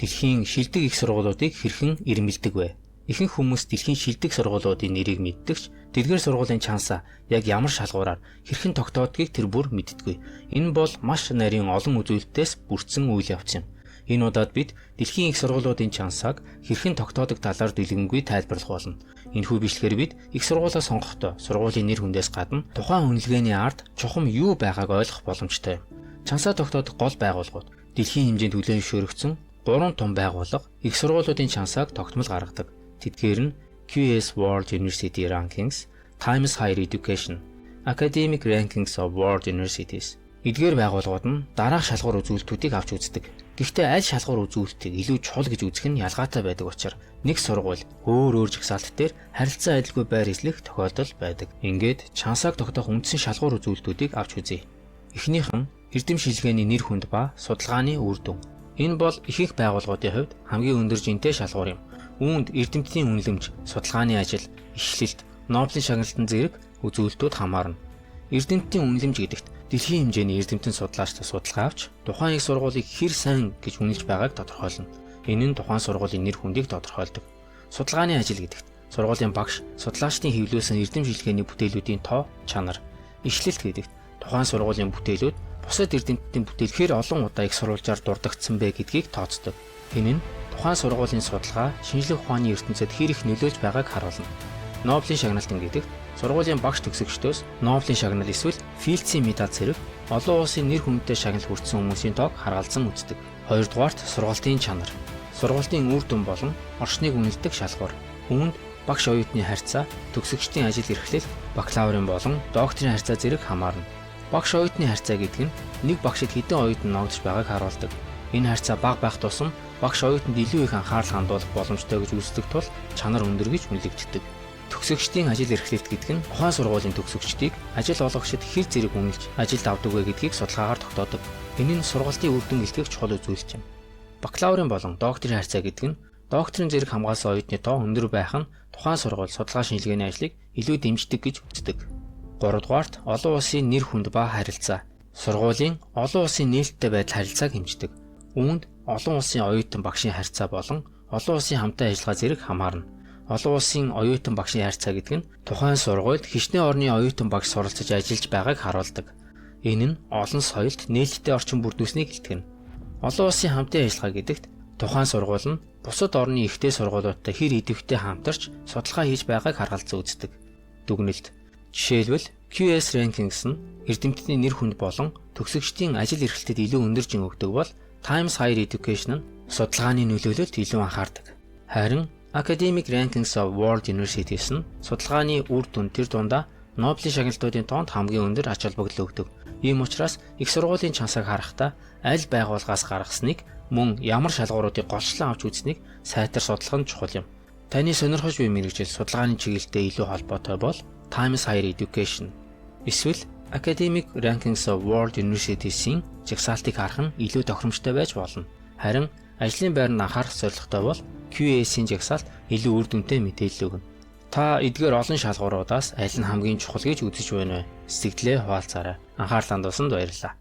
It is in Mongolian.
Дэлхийн шилдэг их сургуулиудыг хэрхэн ирмэлдэг вэ? Ихэнх хүмүүс дэлхийн шилдэг сургуулиудын нэрийг мэддэг ч тэдгээр сургуулийн чансаа яг ямар шалгуураар хэрхэн тогтоодгийг тэр бүр мэддэггүй. Энэ бол маш нарийн олон үзүүлэлтээс бүрдсэн үйл явц юм. Энэ удаад бид дэлхийн их сургуулиудын чансааг хэрхэн тогтоодог талаар дэлгэнгүй тайлбарлах болно. Энэхүү бичлэгээр бид их сургуулиа сонгохдоо сургуулийн нэр хүндээс гадна тухайн үнэлгээний ард чухам юу байгааг ойлгох боломжтой юм. Чансаа тогтоодог гол байгууллагууд: дэлхийн хэмжээнд хүлээн зөвшөөрөгдсөн гурван том байгууллага их сургуулиудын чансааг тогтмол гаргадаг. Тэдгээр нь QS World University Rankings, Times Higher Education, Academic Rankings of World Universities. Эдгээр байгууллагууд нь дараах шалгуур үзүүлэлтүүдийг авч үздэг. Гэхдээ аль шалгуур үзүүлэлтийг илүү чухал гэж үзэх нь ялгаатай байдаг учраас нэг сургууль өөр өөр жагсаалт дээр харилцан адилгүй байр эзлэх тохиолдол байдаг. Ингээд чансааг тогтоох үндсэн шалгуур үзүүлэлтүүдийг авч үзье. Эхнийх нь эрдэм шинжилгээний нэр хүнд ба судалгааны үр дүн. Энэ бол ихэнх байгууллагуудын хувьд хамгийн өндөр жинтэй шалгуур юм. Үүнд эрдэмтдийн үнэлэмж, судалгааны ажил, ишлэлт, Нобелийн шагналтан зэрэг үзүүлэлтүүд хамаарна. Эрдэмтдийн үнэлэмж гэдэгт дэлхийн хэмжээний эрдэмтэн судлаачдаас судалгаа авч тухайн их сургуулийг хэр сайн гэж үнэлж байгааг тодорхойлно. Энэ нь тухайн сургуулийн нэр хүндийг тодорхойлдог. Судалгааны ажил гэдэгт сургуулийн багш, судлаачдын хэвлүүлсэн эрдэм шинжилгээний бүтээлүүдийн тоо, чанар. Ишлэлт гэдэгт тухайн сургуулийн бүтээлүүд бусад эрдэмтдийн бүтээл хэр олон удаа их сурвалжаар дурдагдсан бэ гэдгийг тооцдог. Энэ нь тухайн сургуулийн судалгаа, шинжлэх ухааны ертөнцөд хэр их нөлөөлж байгааг харуулна. Нобелийн шагналтан гэдэгт сургуулийн багш төгсөгчдөөс Нобелийн шагнал эсвэл Филдсийн медаль зэрэг олон улсын нэр хүндтэй шагнал хүртсэн хүмүүсийн тоог харгалзан үздэг. Хоёрдугаарт сургалтын чанар. Сургалтын үр дүн болон орчныг үнэлдэг шалгуур. Үүнд багш оюутны харьцаа, төгсөгчдийн ажил эрхлэл, бакалаврын болон докторийн харьцаа зэрэг хамаарна. Багш оюутны харьцаа гэдэг нь нэг багшид хэдэн оюутан ногдож байгааг харуулдаг. Энэ харьцаа бага байх тусам багш оюутанд илүү их анхаарал хандуулах боломжтой гэж үздэг тул чанар өндөр гэж үнэлэгддэг. Төгсөгчдийн ажил эрхлэлт гэдэг нь тухайн сургуулийн төгсөгчдийг ажил олгогчид хэр зэрэг үнэлж ажилд авдаг вэ гэдгийг судалгаагаар тогтоодог. Энэ нь сургалтын үр дүн илтгэх чухал үзүүлэлт юм. Бакалаврын болон докторийн харьцаа гэдэг нь докторийн зэрэг хамгаалсан оюутны тоо өндөр байх нь тухайн сургууль судалгаа шинжилгээний ажлыг илүү дэмждэг гэж үздэг. Гуравдугаарт олон улсын нэр хүнд ба харилцаа. Сургуулийн олон улсын нээлттэй байдал харилцааг хэмждэг. Үүнд олон улсын оюутан багшийн харьцаа болон олон улсын хамтын ажиллагаа зэрэг хамаарна. Олон улсын оюутан багшийн харьцаа гэдэг нь тухайн сургуульд хэчнээн орны оюутан багш суралцаж ажиллаж байгааг харуулдаг. Энэ нь олон соёлт нээлттэй орчин бүрдүүлсэнийг илтгэнэ. Олон улсын хамтын ажиллагаа гэдэгт тухайн сургууль нь бусад орны ихтэй сургуулиудтай хэр идэвхтэй хамтарч судалгаа хийж байгааг харгалзан үздэг. Дүгнэлт. Жишээлбэл, QS Rankings нь эрдэмтдийн нэр хүнд болон төгсөгчдийн ажил эрхлэлтэд илүү өндөр жин өгдөг бол Times Higher Education нь судалгааны нөлөөлөлд илүү анхаардаг. Харин Academic Rankings of World Universities нь судалгааны үр дүн, тэр дундаа Нобелийн шагналтуудын тоонд хамгийн өндөр ач холбогдол өгдөг. Ийм учраас их сургуулийн чансааг харахтаа аль байгууллагаас гаргасныг, мөн ямар шалгууруудыг голчлон авч үзснийг сайтар судлах нь чухал юм. Таны сонирхож буй мэргэжил судалгааны чиглэлтэй илүү холбоотой бол Times Higher Education эсвэл Academic Rankings of World Universities-ийн жагсаалтыг харах нь илүү тохиромжтой байж болно. Харин ажлын байранд анхаарах зорилготой бол QS-ийн жагсаалт илүү үр дүнтэй мэдээлэл өгнө. Та эдгээр олон шалгууруудаас аль нь хамгийн чухал гэж үзэж байна вэ? Сэтгэгдлээ хуваалцаарай. Анхаарал хандуулсанд баярлалаа.